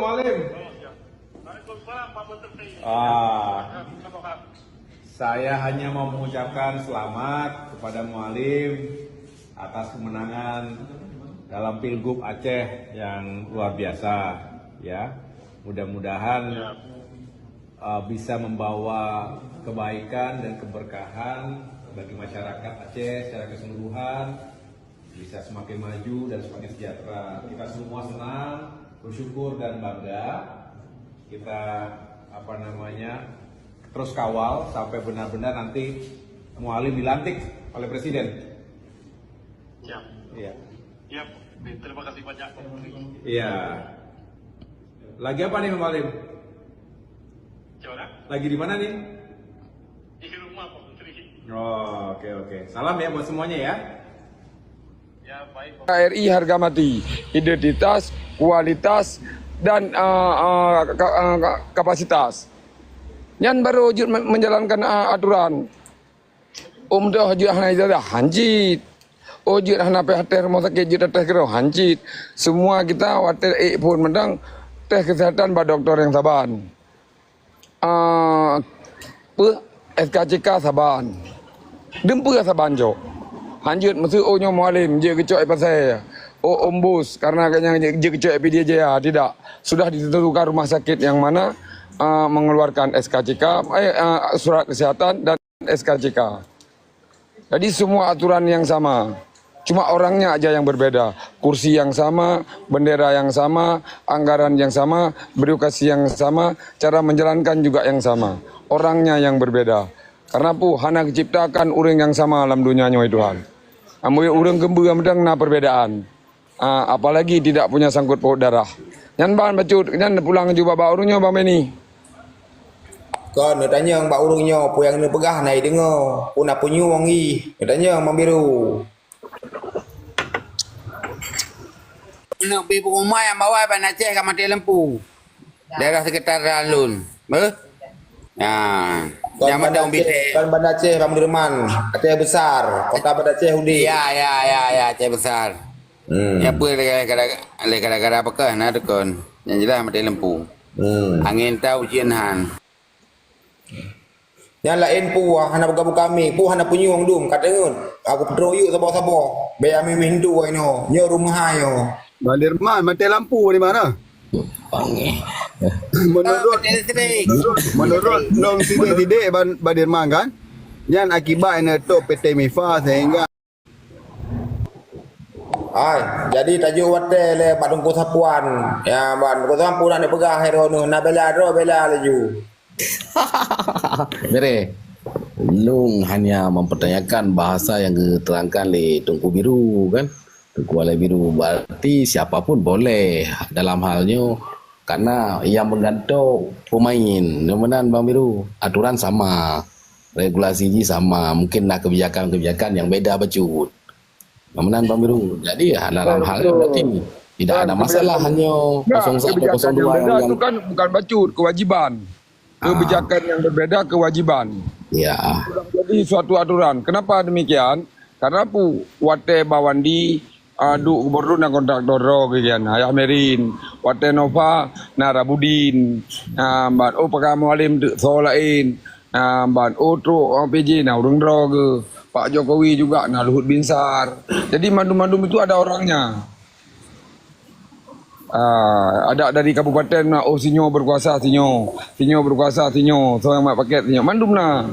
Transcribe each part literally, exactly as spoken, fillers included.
Mualem. Ah, saya hanya mau mengucapkan selamat kepada Mualem atas kemenangan dalam Pilgub Aceh yang luar biasa, ya. Mudah-mudahan, eh, bisa membawa kebaikan dan keberkahan bagi masyarakat Aceh secara keseluruhan, bisa semakin maju dan semakin sejahtera. Kita semua senang, bersyukur dan bangga. Kita, apa namanya, terus kawal sampai benar-benar nanti Mualem dilantik oleh Presiden. Ya. Iya. Ya, terima kasih banyak. Iya. Lagi apa nih, Mualem? Lagi di mana nih? Di rumah, Pak Menteri. Oh, oke, oke. Salam ya buat semuanya ya. Ya, baik, Pak. N K R I harga mati, identitas, kualitas, dan, eh, eh, ka- eh, ka- kapasitas. Nyan baru jeuet men- menjalankan, eh, aturan. Óh meudoh jeuet hana ijazah, hanjeuet. Óh jeuet hana payah tes rumoh sakét, jeuet tes keudroe, hanjeuet. Semua kita watée ék phon mantong tes kesehatan bak dokto nyang saban. Ah, peue, S K C K saban. Dum peue saban jok. Hanjeuet, meuseu óh nyoe Mualem jeuet geucok i pasai. Óh ombus karena gobnyan jeuet geucok i Pidie Jaya, tidak. Sudah ditentukan rumah sakit yang mana, ah, mengeluarkan S K C K, eh, ah, surat kesehatan dan S K C K. Jadi semua aturan yang sama. Cuma orangnya aja yang berbeda. Kursi yang sama, bendera yang sama, anggaran yang sama, birokrasi yang sama, cara menjalankan juga yang sama. Orangnya yang berbeda. Karena peue, hana geuciptakan ureuëng nyang sama lam donya nyoe, Tuhan. Amui ureuëng keubeue meudang na perbedaan. Ah, apalagi tidak punya sangkut paut darah. Nyan ban bacut, nyan pulang ju bak ureuëng nyoe Bang Beni. Kon neutanyong bak ureuëng nyoe peue nyang neupeugah na ideungoe, peue na peunyueng ih. Neutanyong Bang Biru. Neuk bri pengumuman nyang bahwa Ban Aceh ka maté lampu. Daerah sekitar lôn. Beuh? Nah, nyang Ban Aceh, Ban Aceh, Bang Dirman. Aceh besar, kota Ban Aceh udeh. Ya, ya, ya, ya, Aceh besar. Hmm. Ya, apa lé gara-gara, lé gara-gara apa kah na tukon? Yang jelas mati lampu. Hmm. Angin tau ujian han. Nyan laén peue hana buka-buka mi, peue hana punyueng dum, ka teungeut. Aku peutroh yuk saboh-saboh. Bèk amé meuhindu inoe. Nyoe rumoh hai nyoe. Bang Dirman, maté lampu di mana? Pangeh. Menurut, menurut nong sidek-sidek Bang, Bang Dirman kan? Nyan akibat ina tok P T Mifa sehingga Hai, jadi tajok watèe lé bak Teungku Sapuan. Ya, bak Teungku Sapuan nak peugah hai droeneuh, na bela droe bela laju. Bere, lôn hanya mempertanyakan bahasa yang diterangkan lé Teungku Biru kan. Teungku Alai Biru, berarti siapa pun boleh dalam hal nyoe karena yang menggantung pemain. Nyoe meunan Bang Biru, aturan sama, regulasi jih sama, mungkin na kebijakan-kebijakan yang beda bacut. Nyoe meunan Bang Biru. Jadi dalam hal nyoe berarti tidak ada masalah, hanya kosong satu, kosong dua yang, yang itu kan bukan bacut, kewajiban. Ah. Kebijakan yang berbeda, kewajiban. Ya. Jadi suatu aturan. Kenapa demikian? Karena pu watèe Bawandi, ah, duek gubernur na kontraktor droe geuh kan, Yahya Merin. Watèe Nova na Rabudin. Ah, ban oh Pak Mualem teuk soe laén. Ah, ban oh trok, ah, P J na ureueng droe geuh. Pak Jokowi juga na Luhut Binsar. Jadi mandum-mandum itu ada orangnya. Ah, ada dari kabupaten na, oh sinyoe berkuasa sinyoe, sinyoe berkuasa sinyoe, soe nyang mat paket sinyoe, mandum na.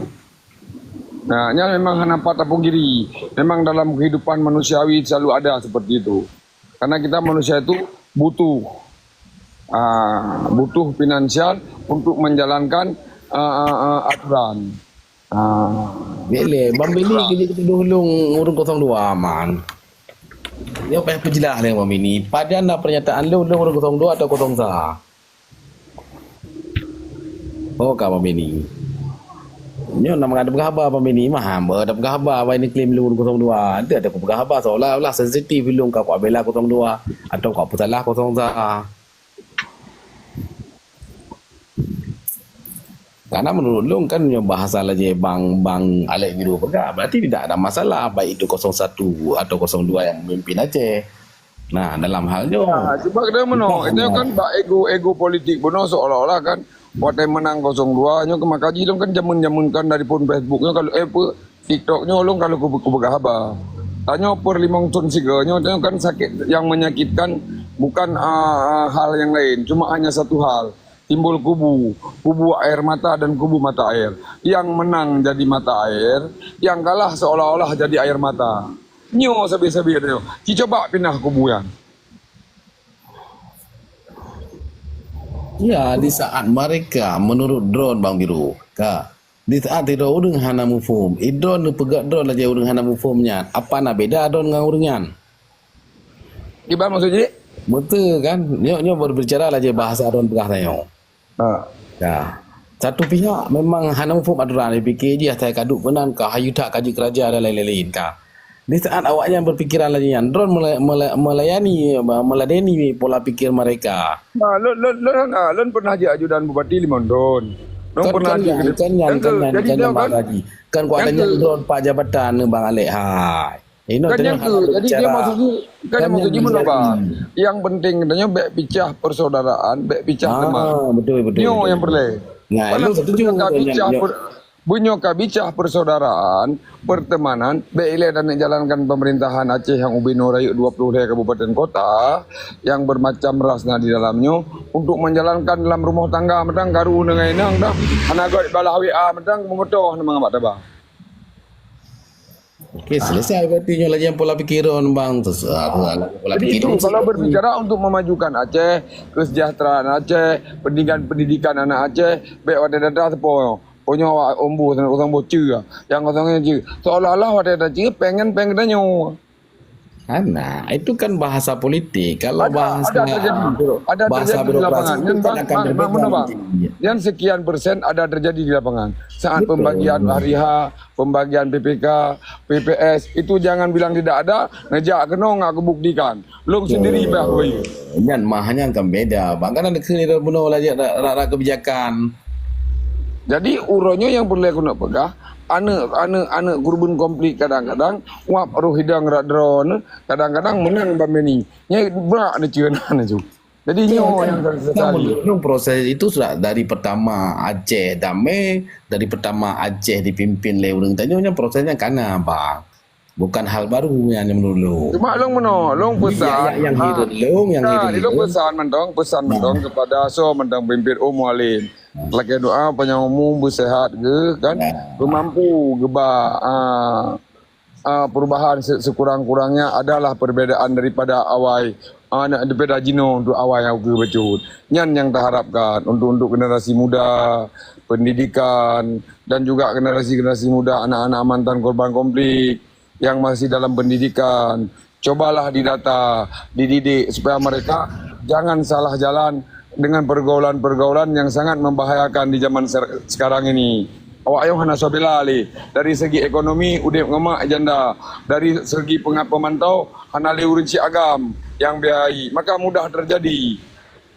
Nah, nyan memang hana pat tapungkiri. Memang dalam kehidupan manusiawi selalu ada seperti itu. Karena kita manusia itu butuh, ah, butuh finansial untuk menjalankan, ah, ah, ah, aturan. Ah. Bèk lé, Bang Beni keu jeuet tudoh lôn ureueng kosong dua, man. Nyoe payah peujeulaih lé Bang Beni. Pajan na pernyataan lôn, lôn ureueng kosong dua atau kosong sa? Oh, ka Bang Beni. Nyoe na mangat peugah haba Bang Beni, mah hamba dak peugah haba, Bang Beni klaim lôn ureueng kosong dua. Dak dak peugah haba seolah-olah sensitif lôn ka kuabela kosong dua atau ka peusalah kosong sa. Karena menurut lôn kan nyoe bahasa lagèe Bang, Bang Alek Biru peugah, berarti tidak ada masalah baik itu kosong satu atau kosong dua yang memimpin Aceh. Nah, dalam hal nyoe. Nah, cuba kita meunoe, kita kan bak ego-ego politik bunoe seolah-olah kan watèe menang kosong dua nyoe ke maka jih lôn kan jameun-jameun kan dari pun Facebook nyoe kalau eh pe, TikTok nyoe lôn kalau ku, ku peugah haba. Tanyoe per limong thon sigoe nyoe, nyoe kan sakit yang menyakitkan bukan ah, hal yang lain, cuma hanya satu hal. Timbul kubu, kubu air mata dan kubu mata air. Yang menang jadi mata air, yang kalah seolah-olah jadi air mata. Nyoe sabe-sabe nyoe. Ci coba pinah kubu nyan. Ya, di saat mereka menurut drone Bang Biru, ka. Di saat sidroe ureueng hana muphom, i drone neupeugah drone lagèe ureueng hana muphom nyan. Apa na beda drone ngon ureueng nyan? Kiban maksud jih? Beutôi kan? Nyoe nyoe berbicara lagèe bahasa drone peugah tanyoe. Ha. Ya. Satu pihak memang hana muphom aturan, dipike jih asai ka duek meunan ka hayu that ka jeuet keuraja dan lain-lain ka. Di saat awaknyan berpikiran lagèe nyan, drone mela- mela- melayani, meladeni pola pikir mereka. Nah, lôn lôn lôn hana, lôn pernah jeuet ajudan bupati limong thon. Lôn pernah jeuet kan nyan, kan nyan, kan nyan, kan nyan bahasa jih. Kan kuat nyan drone pak jabatan Bang Alek hai. Inoe kan nyan tu. Jadi dia maksud jih, kan maksud jih meunoe, Bang. Yang penting katanya bèk picah persaudaraan, bèk picah teman. Ah, betul, betul. Nyoe yang perlu. Nah, itu setuju. Bunyok ka bicah persaudaraan, pertemanan, bèk ilèe dan jalankan pemerintahan Aceh yang ubé nyoe rayeuk dua puluh lhèe kabupaten kota yang bermacam ras na di dalamnya untuk menjalankan dalam rumah tangga mantong karu dengan inong dah. Hana göt balah W A mantong meumeutoh nama mak taba. Okey, selesai berarti nyoe lagi yang pola pikir droen bang. Terus, ah, pola pikir itu kalau berbicara untuk memajukan Aceh, kesejahteraan Aceh, pendidikan pendidikan anak Aceh, bèk watèe data tepo. Oh nyoe awak ombo sana kosong boce. Yang kosong nyoe je. Seolah-olah watèe data je pengen pengen tanyoe. Nah, itu kan bahasa politik. Kalau bahasa ada terjadi, ada bahasa terjadi di lapangan. Yang sekian persen ada terjadi di lapangan. Saat pembagian hari H, pembagian P P K, P P S, itu jangan bilang tidak ada, ngejak keunoe ngak kebuktikan. Lôn sendiri bah woi. Nyan mah nyan kan beda. Bang kan ada keu bunoe lagi rak-rak kebijakan. Jadi uroe nyoe yang perlu aku nak peugah, aneuk aneuk aneuk gurbeuen konflik kadang-kadang wap roh hidang rak droen, kadang-kadang menang bameni. Nyai brak ni cieuna ni tu. Jadi nyoe yang saya sesali. Namun proses itu sudah dari pertama Aceh damai, dari pertama Aceh dipimpin lé ureueng tanyoe nyan prosesnya kana bang. Bukan hal baru nyan menurut lôn. Cuma lôn meunoe, lôn pesan. Yang hireuen lôn, yang hireuen lôn. Lôn pesan mantong, pesan mantong kepada soe mantong pemimpin umum alim. Lakèe doa panjang umur, bersehat ke kan, bermampu geuba ah, ah, perubahan se- sekurang-kurangnya adalah perbedaan daripada awai ah, daripada jinoe untuk awai nyang ukeue bacut. Nyan yang taharapkan untuk untuk generasi muda, pendidikan dan juga generasi-generasi muda anak-anak mantan korban konflik yang masih dalam pendidikan. Cobalah didata, dididik supaya mereka jangan salah jalan dengan pergaulan-pergaulan yang sangat membahayakan di zaman ser- sekarang ini. Awak ayong hana soe bela lé. Dari segi ekonomi udép ngon mak janda. Dari segi pengat pemantau hana lé ureueng cik agam yang biayai. Maka mudah terjadi.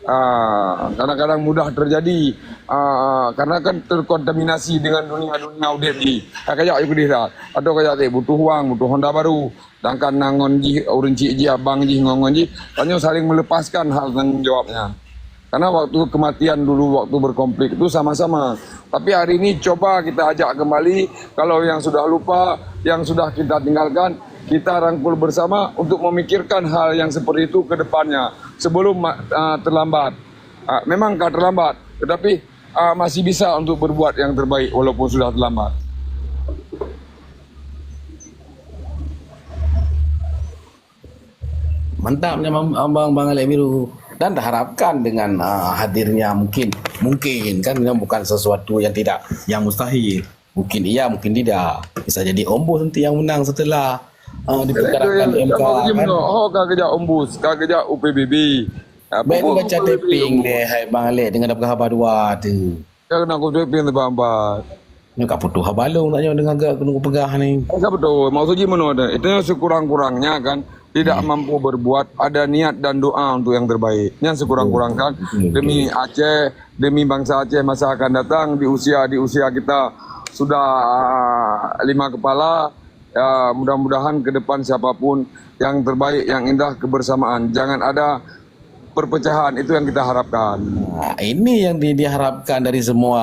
Ah, kadang-kadang mudah terjadi ah, karena kan terkontaminasi dengan dunia-dunia udép jih. Ka kajak yue keudeh that. Atau kajak butuh wang, butuh honda baru. Sedangkan na ngon jih, ureueng cik jih, abang jih, ngon ngon jih, tanyoe saling melepaskan hal tanggung jawabnya. Karena waktu kematian dulu, waktu berkonflik itu sama-sama. Tapi hari ini coba kita ajak kembali, kalau yang sudah lupa, yang sudah kita tinggalkan, kita rangkul bersama untuk memikirkan hal yang seperti itu ke depannya sebelum uh, terlambat. Uh, memang ka terlambat, tetapi uh, masih bisa untuk berbuat yang terbaik walaupun sudah terlambat. Mantap ni Abang Bang Alek Biru. Dan diharapkan dengan uh, hadirnya mungkin mungkin kan ini bukan sesuatu yang tidak yang mustahil. Mungkin iya, mungkin tidak. Bisa jadi Ombus nanti yang menang setelah uh, diperkarakan M K. Oh, ka kerja Ombus, ka kerja U P B B. Baik baca taping deh hai Bang Alek dengan dapat haba dua tu. Ka kena aku taping sebab empat. Nyoe ka putuh haba lôn tak nyoe dengan gak kena peugah ni. Ka betul. Maksud jih meunoe dah. Itu sekurang-kurangnya kan tidak mampu berbuat, ada niat dan doa untuk yang terbaik. Yang sekurang-kurangkan demi Aceh, demi bangsa Aceh masa akan datang di usia di usia kita sudah lima kepala, Ya, mudah-mudahan ke depan siapapun yang terbaik, yang indah kebersamaan. Jangan ada perpecahan, itu yang kita harapkan. Nah, ini yang di, diharapkan dari semua.